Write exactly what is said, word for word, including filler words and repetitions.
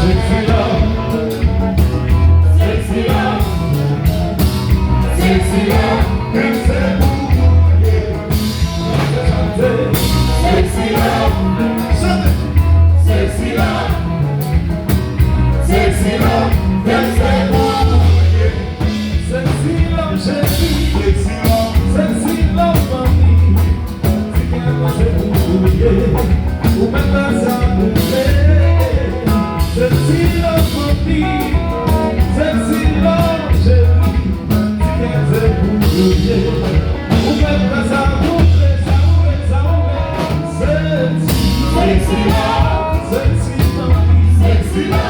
Sexy love, sexy love, sexy love, kèm se pou ou, yeah. Sexy love, sexy love, sexy love, kèm se pou ou, yeah. Sexy love, cheri, sexy love, sexy love, manmi. Ti kè mwen se pou ou ye, ou mèt fè sa pou mwen. Sexy love manmi, sexy love cheri, ti kè se pou ou ye, ou mèt fè sa pou mwen, sa ou vle, sa ou vle. Sexy, sexy love, sexy manmi, sexy love.